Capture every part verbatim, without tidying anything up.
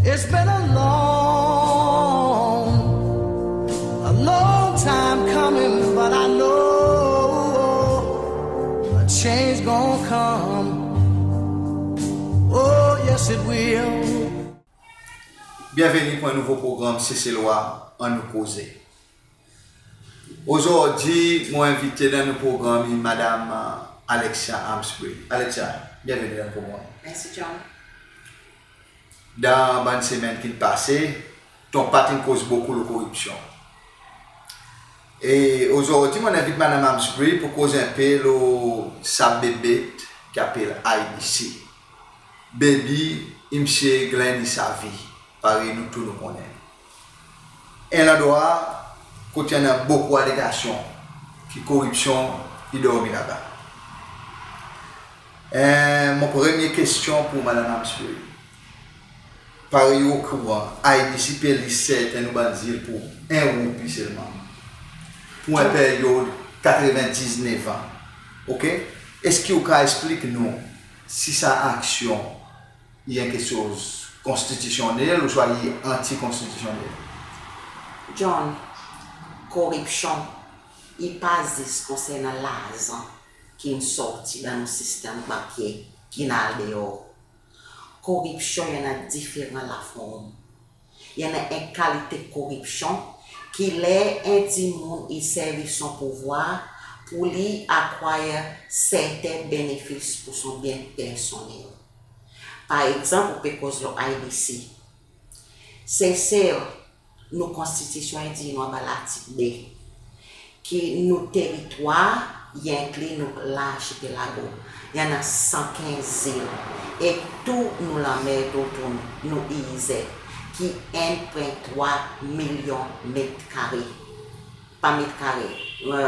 It's been a long, a long time coming, but I know a change gonna come. Oh, yes, it will. Byenveni pour en nouvo progranm Seselwa Annou Koze. Ozordi mon envite dan nou progranm i Madanm Alexia Amesbury. Alexia, byenveni dan nou progranm. Mersi, John. Dan bann semenn ki'n pase, tonton pa ti'n koz bokou lo koripsyon. E ozordi mon envit Madanm Amesbury pour koz en pe lo sa bebet ki apel I D C. Baby, i msye ganny li sa vi, parey nou tou nou konnen. En landrwa kot i annan bokou alegasyon ki koripsyon i dormi laba. E mon premye kestyon pour Madanm Amesbury. Parey ou okouran, I D C pe lease serten nou bann zil pour en roupi selman, pour en peryod katreven diznef an. OK? Eski ou kapab eksplik nou si sa aksyon i en keksoz konstitisyonnel ouswa i antikonstitisyonnel? John, koripsyon i pa zis konsernan larzan ki'n sorti dan nou sistenm bankye ki'n al deor. Koripsyon i annan diferan laform. I annan en kalite koripsyon ki ler en dimoun i servi son pouvwar pour li acquire serten benefis pour son byen personnel. Par egzanp, ou pe koz lo I D C. Sesel, nou konstitisyon i dir nou anba lartik de ki nou teritwar i enkli nou larchipelago, i annan san kenz zil, e tou nou lanmer toultoul nou ize ki en pwen trwa milyon met kare. Pa met kare, e,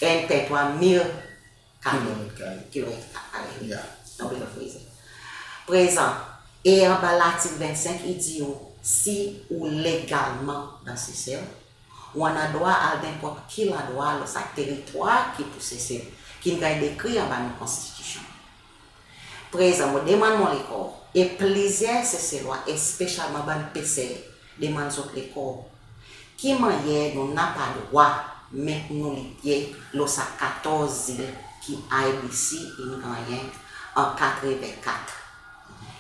en pwen trwa mil kare. Kilomet kare. Kilomet kare. Ya. Prezan, e anba lartik vennsenk i dir ou si ou legalman dan Sesel, ou annan drwa al nenport ki landrwa lo sa teritwar ki pour Sesel, ki'n ganny dekrir anba nou konstitisyon. Prezan, mon demann mon lekor, e plizyer Seselwa, espesyalman bann peser, demann zot lekor. Ki mannyer nou napa drwa met nou lipye lo sa katorz zil ki I D C in gannyen an katreven kat?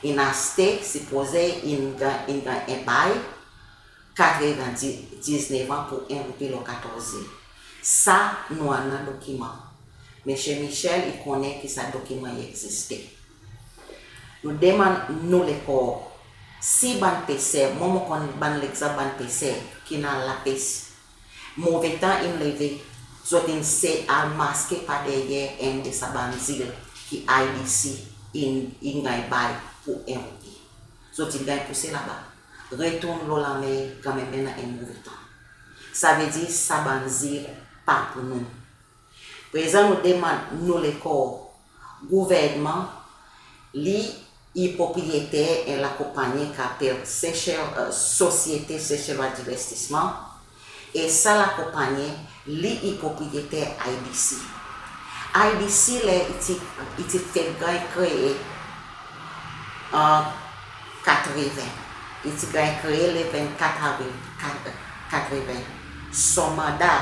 In aste, sipoze in ganny, in ganny en bay, katreven diznef an pour en roupi lo katorz zil. Sa nou annan dokiman. Msye Michel i konnen ki sa dokiman i egziste. Nou demann nou lekor, si bann peser, mwan mon konn bann legzanp bann peser ki'n al lapes. Movetan in leve, zot in sey al maske par deryer enn de sa bann zil ki I D C in, in ganny bay pour en roupi. Zot in ganny pouse laba. Retourn lo lanmer, kanmenm i annan en movetan. Savedir sa bann zil pa pour nou. Prezan nou demann nou lekor, gouvernman, li i propriyeter en lakonpannyen ki apel Seychelles, e, Société Seychelloise d'Investissement, e sa lakonpannyen, li i propriyeter I D C. I D C ler i ti, i ti fek ganny kree an katreven. I ti ganny kree le vennkat avril kat-, katreven. Son manda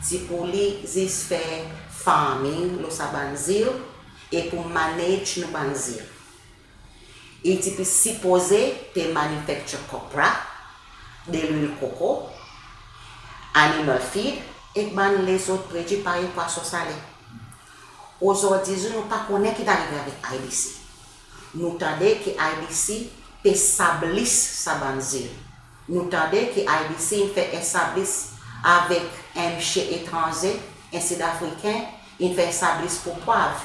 ti pour li zis fer farming lo sa bann zil e pour manage nou bann zil. I ti pe sipoze pe manufacture copra, delwil koko, animal feed, ek bann lezot prodwi parey pwason sale. Ozordi zour nou pa konnen ki'n arive avek I D C. Nou tande ki I D C pe sablis sa bann zil. Nou tande ki I D C in fer en sablis avek en msye etranze, en Sidafriken, in fer sablis pour pwav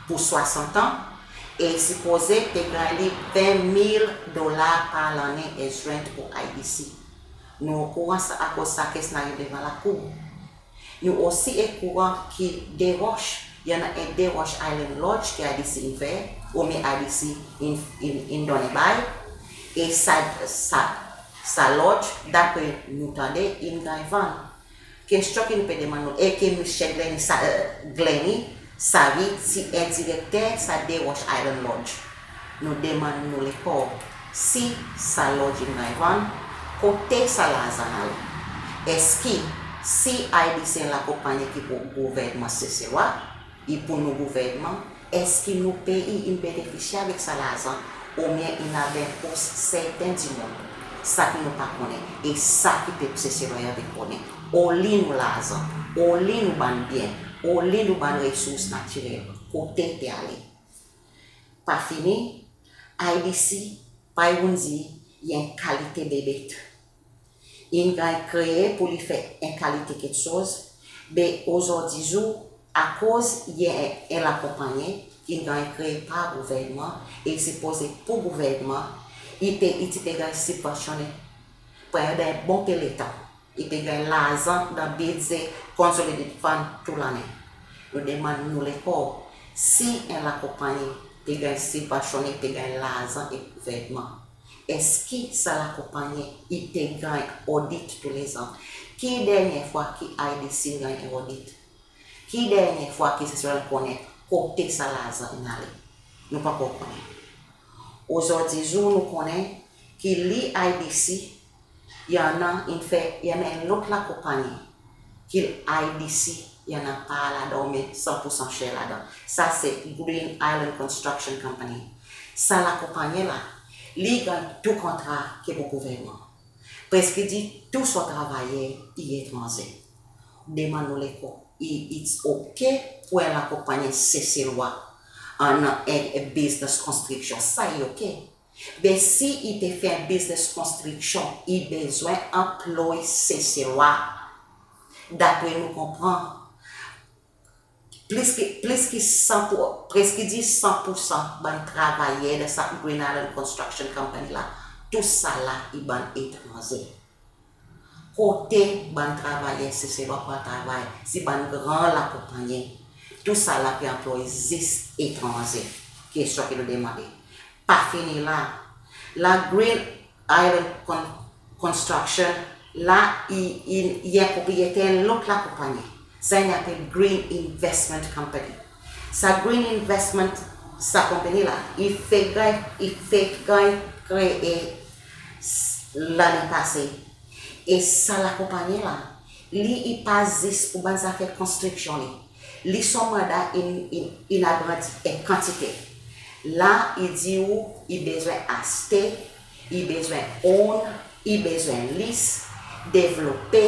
pour swasant an, e sipoze pe ganny li ven mil dolar par lannen as rent pour I D C. Nou okouran sa, akoz sa kes in ariv devan lakour. Nou osi okouran ki Desroches, i annan en Desroches Island Lodge ki I D C in fer, oubyen I D C in, in, in donnen bay, e sa, sa, sa lodge, dapre nou tande, in ganny vann. Kestyon ki nou pe demann nou, e ki Msye Glenny sa, e, Glenny Savy ti en direkter sa Desroches Island Lodge. Nou demann nou lekor, Si sa lodging in ganny vann, kote sa larzan in ale? Eski si IDC i en lakonpannyen ki pour gouvernman Seselwa, i pour nou gouvernman, eski nou pei in benefisye avek sa larzan, oubyen in al dan pos serten dimoun? Sa ki nou pa konnen, e sa ki pep Seselwa i anvi konnen. Oli nou larzan, oli nou bann byen, oli nou bann resours natirel, kote i pe ale? Pa fini, IDC, parey ou'n dir, i en kalite bebet. In ganny kree pour li fer en kalite keksoz, be ozordi zour, akoz i en, en lakonpannyen ki'n ganny kree par gouvernman, e i sipoze pour gouvernman, i pe, i ti pe ganny sibvansyonnen pandan en bon pe letan. I pe ganny larzan dan Bidze Consolidated Fund tou lannen. Nou demann nou lekor, si en lakonpannyen pe ganny sibvansyonnen, pe ganny larzan ek gouvernman, eski sa lakonpannyen i pe ganny odit toulezan? Ki dernyen fwa ki IDC in ganny en odit? Ki dernyen fwa ki Seselwa in konnen kote sa larzan in ale? Nou pa ankor konnen. Ozordi zour nou konnen ki li IDC i annan, in fer, i annan en lot lakonpannyen ki IDC i annan par ladan, oubyen san pour san share ladan. Sa se Green Island Construction Company. Sa lakonpannyen la, li i ganny tou kontra ki pour gouvernman. Preski dir tou son travayer i etranze. Demann nou lekor, i, it's ok pour en lakonpannyen Seselwa annan en, en biznes konstriksyon, sa i ok. Be si i pe fer en biznes konstriksyon, i bezwen anploy Seselwa. Dapre nou konpran, plis ki, plis ki san pour, preski dir san pour san bann travayer dan sa Green Island Construction Company la, tou sa la i bann etranze. Kote bann travayer Seselwa pou al travay, si bann gran lakonpannyen, tou sa la pe anploy zis etranze? Kestyon ki nou demande. Pa fini la, la Green Island Con-, Construction la, i, i, i en propriyeter lot lakonpannyen. Sa i apel Green Investment Company. Sa Green Investment, sa konpannyen la, i fek ganny, i fek ganny kree s-, lannen pase. E sa lakonpannyen la, li i pa zis pour bann zafer konstriksyon li. Li son manda in, in, in agrandi en kantite. La i dir ou i bezwen aste, i bezwen own, i bezwen lease, devlope,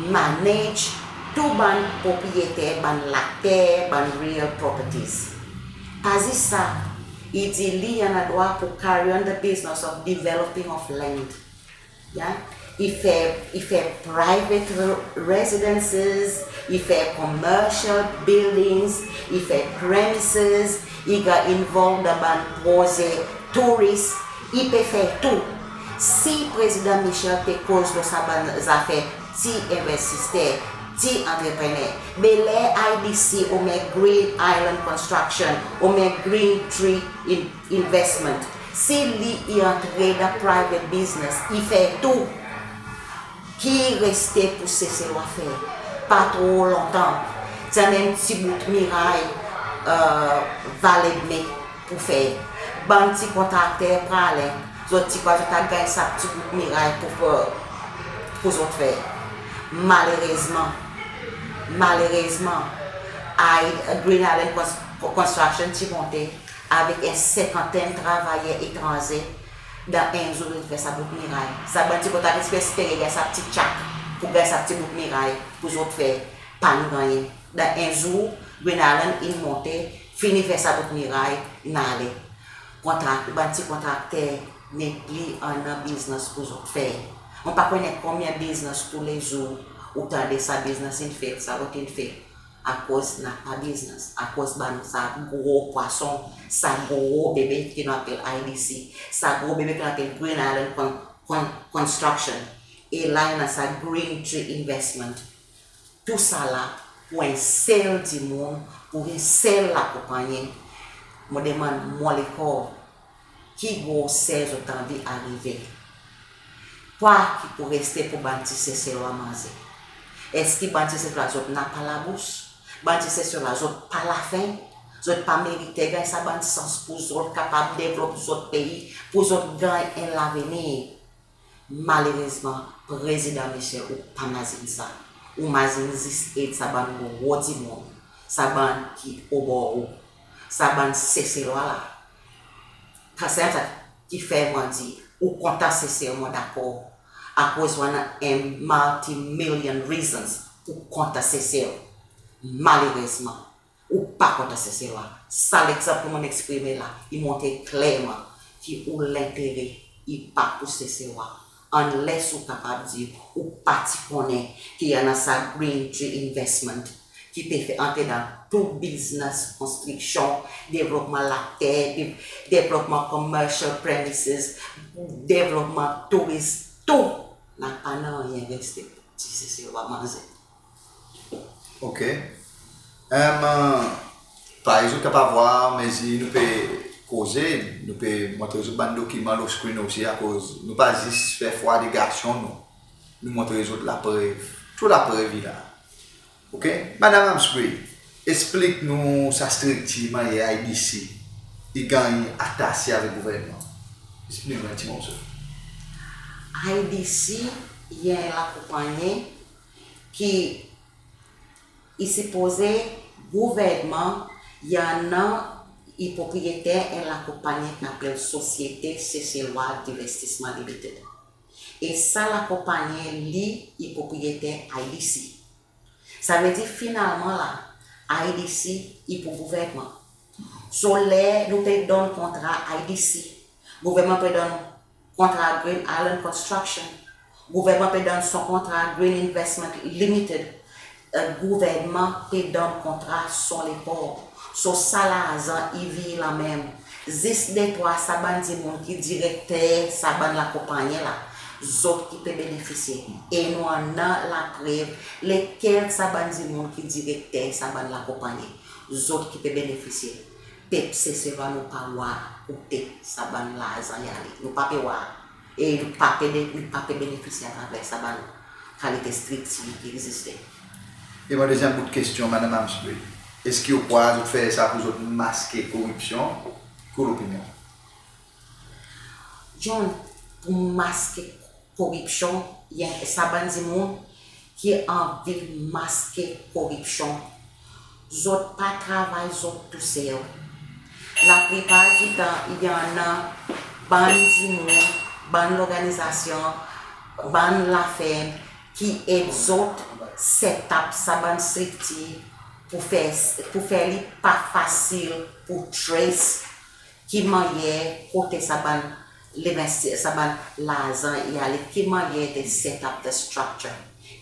manage tou bann propriyeter, bann later, bann real properties. Pa zis sa, i dir li i annan drwa pour carry on the business of developing of land. Ya? I fer, i fer private re-, residences, i fer commercial buildings, i fer premises, i ganny involve dan bann proze tourist, i pe fer tou. Si Prezidan Michel pe koz lo sa bann zafer ti envestiser, ti antreprener, be ler IDC oubyen Green Island Construction oubyen Green Tree In-, Investment, si li i antre dan private business, i fer tou, ki reste pour Seselwa fer? Pa tro lontan, ti annan en pti bout miray, e, Vallée de Mai pour fer. Bann pti kontrakter Praslin, zot ti krwar zot a ganny sa pti bout miray pour, pour, pour zot fer. Malerezman, malerezman, I-, Green Island Cons-, Construction ti monte avek en senkantenn travayer etranze, dan en zour zot fer sa bout miray. Sa bann pti kontrakter ti pe espere ganny sa pti chak pour ganny sa pti bout miray pour zot fer, pa'n gannyen. Dan en zour, Green Island in monte, fini fer sa bout miray, in ale. Kontrak-, bann pti kontrakter nepli annan biznes pour zot fer. Mon pa konnen konbyen biznes toulezour ou tande sa biznes in fail, sa lot in fail. Akoz napa biznes, akoz bann sa gro pwason, sa gro bebe ki nou apel IDC, sa gro bebe ki nou apel Green Island Con-, Con-, Construction, e la i annan sa Green Tree Investment. Tou sa la pour en sel dimoun, pour en sel lakonpannyen. Mon demann mon lekor, ki groser zot anvi arive? Kwa ki pou reste pour bann pti Seselwa manze? Eski bann pti Seselwa zot napa labous? Bann pti Seselwa zot pa lafen? Zot pa merite ganny sa bann sans pour zot kapab devlop zot pei, pour zot ganny en lavenir. Malerezman, Prezidan Michel, ou pa mazin sa. Ou mazin zis ed sa bann gro dimoun, sa bann ki obor ou, sa bann Seselwa la. Kan se sa ki fer mwan dir ou kontan Sesel, mon dakor, akoz ou annan en multi-million reasons pour kontan Sesel. Malerezman, ou pa kontan Seselwa. Sa legzanp ki mon'n eksprime la, i montre klerman ki ou lentere i pa pour Seselwa. Unless ou kapab dir ou pa ti konnen ki i annan sa Green Tree Investment ki pe fer antre dan tou biznes, konstriksyon, devlopman later, de-, devlopman commercial premises, devlopman tourizm, tou. Napa nanryen reste pour pti Seselwa manze. Ok. Em, parey zot kapab war, mezir nou pe koze, nou pe montre zot bann dokiman lo screen osi, akoz nou pa zis fer fwa de gasyon, nou, nou montre zot laprev, tou laprev i la. Ok. Madanm Amesbury, eksplik nou sa striktir, mannyer IDC i ganny atase avek gouvernman. Eksplik nou en pti morso. IDC i en lakonpannyen ki i sipoze, gouvernman i annan, i propriyeter en lakonpannyen ki apel Société Seychelloise d'Investissement Limited. E sa lakonpannyen li i propriyeter IDC. Savedir finalman la, IDC i pour gouvernman. So ler nou pe donn kontra IDC, gouvernman pe donn kontra Green Island Construction, gouvernman pe donn son kontra Green Investment Limited, e, gouvernman pe donn kontra son lepor. So sa larzan i vir lanmenm. Zis detrwa sa bann dimoun ki direkter sa bann lakonpannyen la, zot ki pe benefisye. E nou annan laprev lekel sa bann dimoun ki direkter sa bann lakonpannyen, zot ki pe benefisye. Pep Seselwa nou pa war kote sa bann larzan i ale. Nou pa pe war. E nou pa pe de-, nou pa pe benefisye atraver sa bann kalite striktir ki egziste. E mon dezyenm bout kestyon, Madanm Amesbury, eski ou krwar zot fer sa pour zot maske koripsyon? Ki ou lopinyon? John, pour maske koripsyon, i annan sa bann dimoun ki anvi maske koripsyon. Zot pa travay zot tousel. Laplipar ditan i annan bann dimoun, bann lorganizasyon, bann laferm ki ed zot set up sa bann striktir pour fer, pour fer li pa fasil pour trace ki mannyer kote sa bann lenvesti-, sa bann larzan i ale, ki mannyer they set up the structure.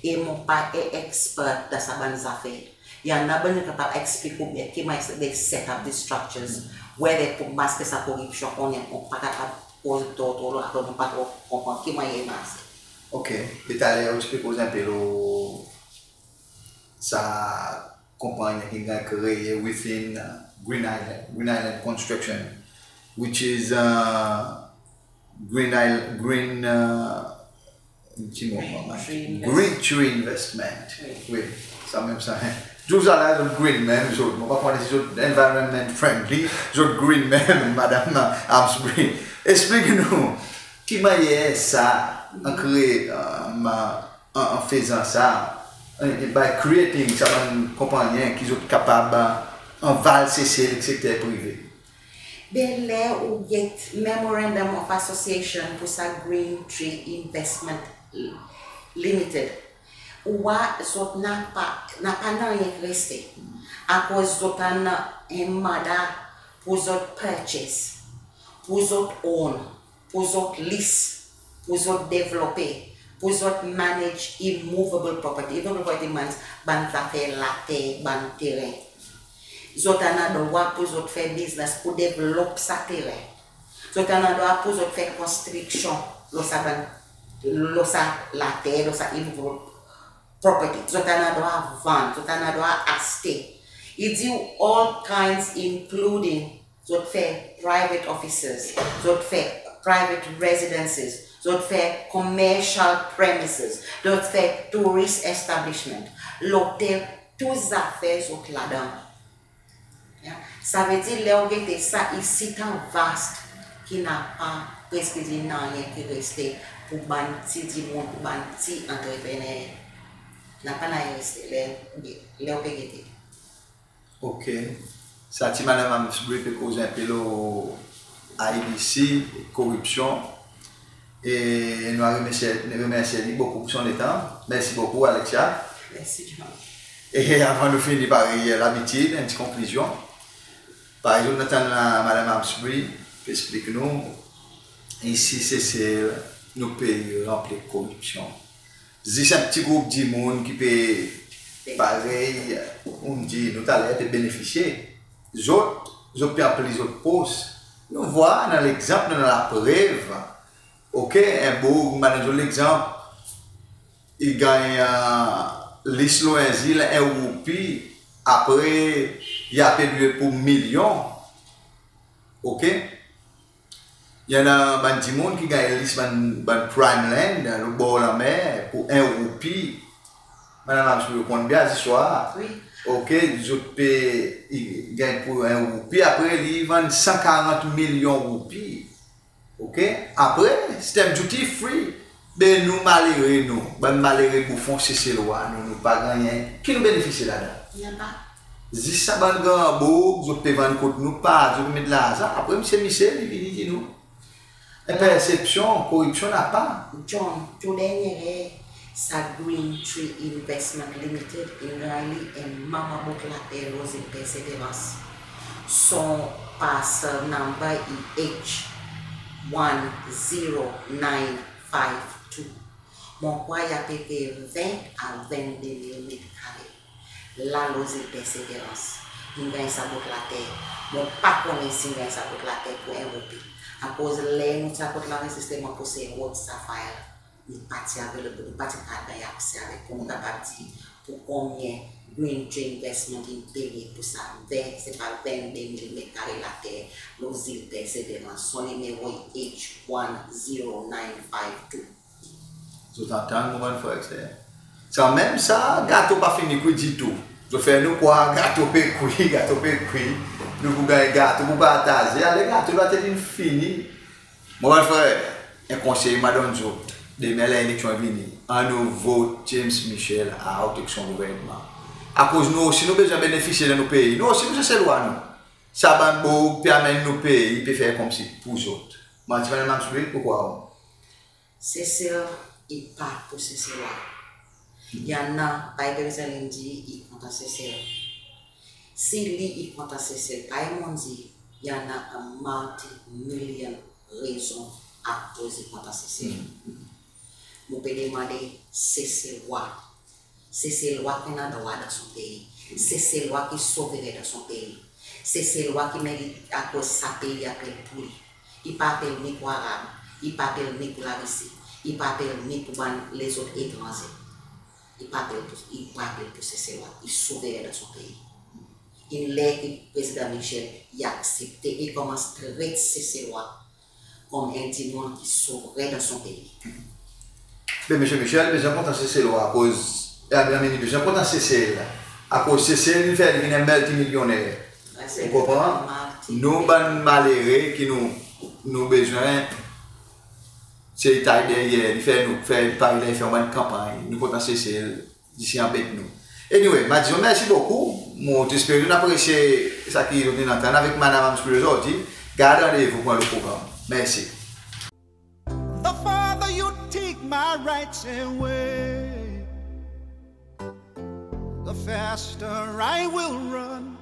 E mon pa en expert dan sa bann zafer. I annan bann dimoun kapab eksplik ou byen ki mannyer they set up the structures, whether pour maske sa koripsyon, on, on pa kapab koz tro, tro lon, akoz mon pa tro konpran ki mannyer i marse. Ok. E taler ou ti pe koz en pe lo sa konpannyen ki ganny kree within, uh, Green Island, Green Island Construction, which is, uh, Green Island, Green, uh, ki mo, Green Tree Investment. Green Tree Investment. Wi. Wi, sa menm sa. Tousala zot green menm, zot, mon pa konnen si zot environment friendly, zot green menm, Madanm Amesbury. Eksplik nou ki mannyer sa, an kree, uh, ma- an, an fezan sa, e, e by creating sa bann konpannyen ki zot kapab, e, anval Sesel ek sekter prive. Be ler ou get Memorandum of Association pour sa Green Tree Investment Limited, ou war zot napa, napa nanryen ki reste. Akoz zot annan en manda pour zot purchase, pour zot own, pour zot lease, pour zot devlope, pour zot manage immovable property. Immovable property means bann zafer later, bann teren. Zot annan drwa pour zot fer biznes, pour devlop sa teren. Zot annan drwa pour zot fer konstriksyon lo sa bann, lo sa later, lo sa immovable property. Zot annan drwa vann, zot annan drwa aste. I dir ou all kinds, including zot fer private offices, zot fer private residences, zot fer commercial premises, zot fer tourist establishment, lotel, tou zafer zot ladan. Ya. Savedir ler ou gete sa, i sitan vast ki napa preski dir nanryen ki reste pour bann pti dimoun, pour bann pti antreprener. Napa nanryen reste ler, ler ou pe gete. OK. Sa ti Madanm Amesbury pe koz en pe lo IBC, koripsyon. E nou a remersye, remersye li bokou pour son letan. Mersi bokou, Alexia. Mersi, John. E avan nou fini, parey labitid, en pti konklizyon. Parey zot in antann Madanm Amesbury pe eksplik nou, isi Sesel, nou pei ranpli koripsyon. Zis en pti group dimoun ki pe, parey ou'n dir nou taler, pe benefisye. Zot, zot pe ranpli zot pos. Nou vwar dan legzanp, dan laprev. OK, en boug, mon donn zot legzanp. I ganny, e, lease lo en zil, en roupi, apre i a pe lwe pour milyon. OK? I annan bann dimoun ki ganny lease bann, bann prime land lo bor lanmer pour en roupi. Madanm Amesbury, ou konn byen zistwar. Wi. OK, zot pe, i ganny pour en roupi, apre li vann san karant milyon roupi. OK? Apre, sistenm duty free. Be nou malere nou, bann malere boufon Seselwa nou, nou pa gannyen. Ki nou benefisye ladan? Napa. Zis sa bann gran boug, zot pe vann kot nou, pa zot pe met larzan. Apre Msye Michel i vini dir nou. En persepsyon, koripsyon napa. John, tou dernyen ler, sa Green Tree Investment Limited in ganny en mama bout later lo zil Perseverance. Son parcel number i H one zero nine five two. Mon krwar i apepre ven a venn de mil met kare. La lo zil Perseverance, in ganny sa bout later. Mon pa konnen si in ganny sa bout later pour en roupi. Akoz ler nou ti al kot lanrezistrman pour se Rhodes Sapphire, nou pa ti available, nou pa ti kapab ganny akse avek, pour nou kapab dir pour konbyen Green Tree Investment in peye pour sa ven, se pa venn de mil met kare later lo zil Perseverance. Son nimero i H one zero nine five two. Zot antann, mon bann frer ek ser? Sanmenm sa, gato pa fini kwi ditou. Zot fer nou krwar gato pe kwi, gato pe kwi. Nou pou ganny gato pou partaze, ale gato la pe vin fini. Mon bann frer, en konsey mon a donn zot, demen ler eleksyon i vini, annou vot James Michel out ek son gouvernman. Akoz nou osi nou bezwen benefisye dan nou pei. Nou osi nou Seselwa nou. Sa bann boug pe anmenn nou pei, pe fer konmsi pour zot. Mon a dir Madanm Amesbury, ou krwar ou? Sesel i pa pour Seselwa. I annan, pa i bezwen dir i kontan Sesel. Si li i kontan Sesel, parey mon dir, i annan en multi-million rezon akoz i kontan Sesel. Mon pe demande Seselwa. Seselwa ki annan drwa dan son pei. Seselwa ki souvren dan son pei. Seselwa ki merit, akoz sa pei i apel pour li. I pa apel ni pour Arab, i pa apel ni pour Larisi, i pa apel ni pour bann lezot etranze. I pa apel pour, i pa apel pour Seselwa, i souvren dan son pei. In ler ki Prezidan Michel i aksepte e konmans tret Seselwa konman en dimoun ki souvren dan son pei. Be Msye Michel bezwen kontan Seselwa akoz, e, I mean, i bezwen kontan Sesel. Akoz Sesel in fer li vin en miltimilyonner. Ou konpran? Nou bann malere ki nou, nou bezwen se tay deryer li, fer nou, fer parey li fer bann kanpanny. Nou kontan Sesel. Disi anbet nou. Anyway, mon a dir zot mersi bokou. Mon ti espere zot in apresye sa ki zot in antann avek Madanm Amesbury ozordi. Gard randevou pour en lot progranm. Mersi. The farther you take my rights away, the faster I will run.